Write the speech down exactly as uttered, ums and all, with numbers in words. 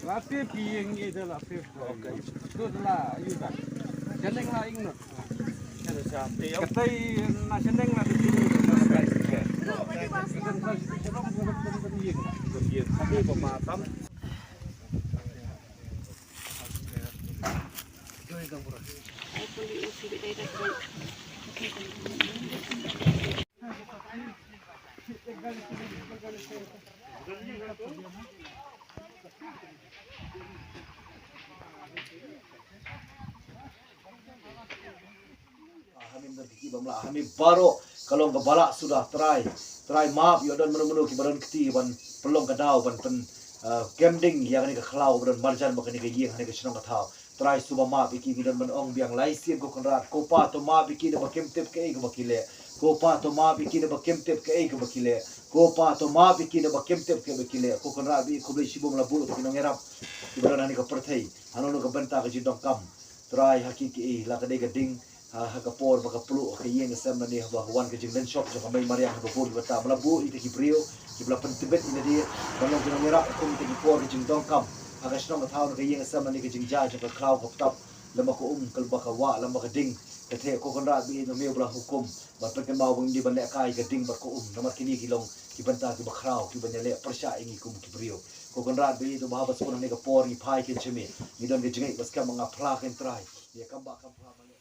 Lapit pi ïing i da lapit. Tu la yu da. Janeng la ing no. Katai na janeng la di. Hamim don ki bam la hamim baroh ka long ka balah suda Trai. Trai map ïoh don mano mano ki ba don kti ban pynlong ka daw ban pyn, eh, kem ding ïa kane ka khlaw ba don marjan ba kane ka ïing ha kane ka shnong ka thaw. Trai suba map ïa ki, ngi don ban ong biang lai sien ko Kynrad, ko Pa to map ïa ki da ba kim tip kaei kaba ki leh. Ko Pa to map ïa ki da ba kim tip kaei kaba ki leh. Ko Pa to map ïa ki da ba kim tip kaei kaba ki leh. Ko Kynrad ba ïeit khublei shibun la buh ïa ki nongïarap ki ba don ha kane ka pyrthei. Hano hano ka bynta ka jingdonkam. Trai ha ki ki la ka dei ka ding ha, ha ka por ba ka pluh ka ïing ka sem lane haba wan ka jinglynshop jong ka mei mariang ha ka bun bynta, ba la buh ïa ki briew ki ba la pyntbit ïa lade ban long ki nongïarap ha kum ïa ki por ka jingdonkam ha ka shnong ka thaw, na ka ïing ka sem lane ka jingjia jong ka khlaw ka btap, lem bad ka um, lem bad ka wah, lem bad ka ding. Ka theh ko Kynrad ba ïeit, ma me ba la hukum ban pynkynmaw ba ngim dei ban lehkai ka ding bad ka um, namar kine ki long ki bynta ki ba khraw ki ban ïaleh pyrshah ïa ngi kum ki briew. Ko Kynrad ba ïeit, uba haba sngewbha ha kane ka por ngi phai kein sha me, ngi don ka jingngeit ba skhem ba nga phla kein Trai. Ïa kam ba kam phla ba